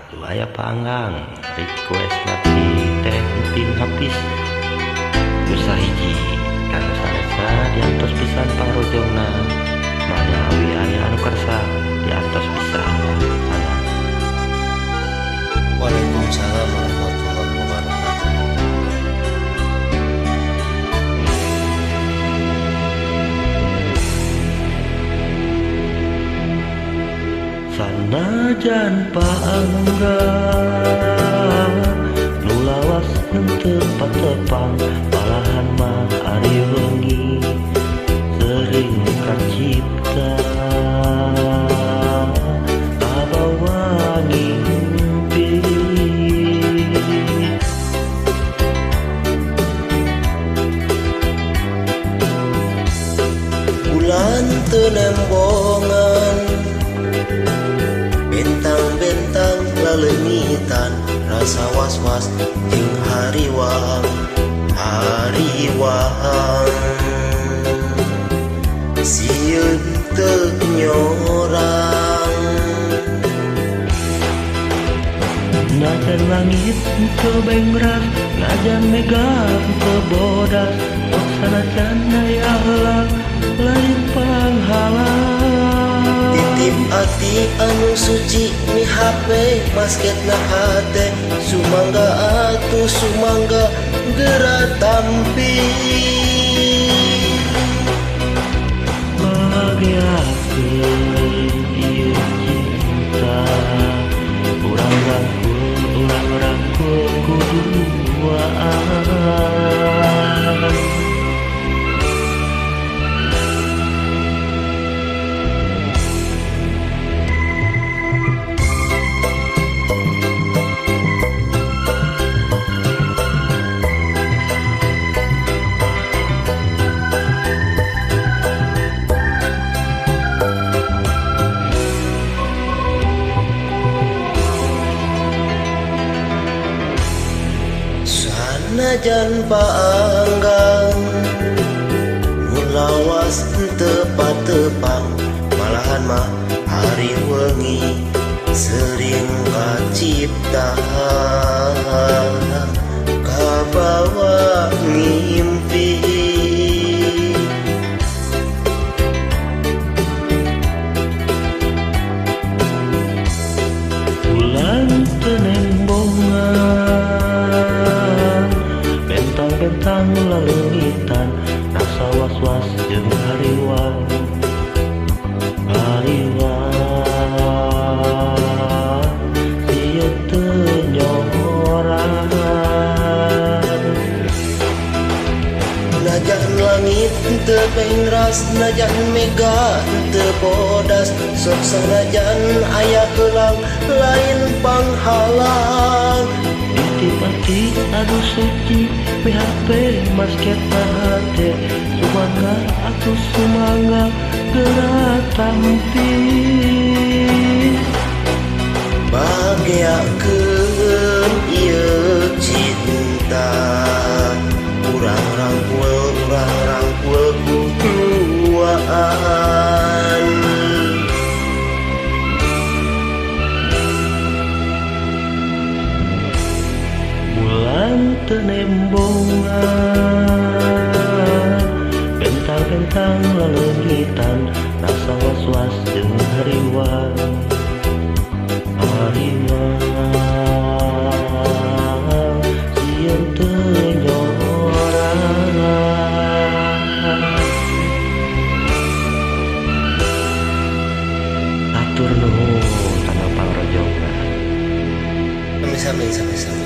Atuh aya panggang request ti Teh Entin Hafiz Usahiji kanu sanesa diantos pisan pangrojongna manawi aya anu kersa diantos pisan. Mangga. Waalaikumsalam warahmatullahi wabarakatuh. Sanajan paangga nu lawas henteu patepang malahan mah ari wengi sering kacipta kabawa ngimpi. Bulan teu nembongan, bentang-bentang laleungitan, rasa was-was jeung hariwang hariwang. Sieun teu nyorang. Najan langit teu bengras, najan mega teu bodas, sok sanajan aya heula lain panghalang. Titip ati anu suci mihape masketna hate, sumangga atuh sumangga geura tampi. Bagiakeun ieu cinta, urang rangkul kuduaan. Sanajan paanggang nu lawas teu patepang, malahan mah ari wengi sering kacipta kabawa ngimpi. Bulan teu nembongan, bentang-bentang laleungitan, rasa was-was jeung hariwang hariwang. Sieun teu nyorang. Najan langit teu bengras, najan mega teu bodas, sok sanajan aya heulang lain panghalang. Titip ati anu suci mihape masketna hate, sumangga atuh sumangga geura tampi. Bageakeun ieu cinta, urang rangkul kuduaan. Bulan teu nembongan, bentang-bentang laleungitan, rasa was-was jeung hariwang hariwang. Sieun teu nyorang. Atur nuhun kana pangrojongna. Sami-sami sami.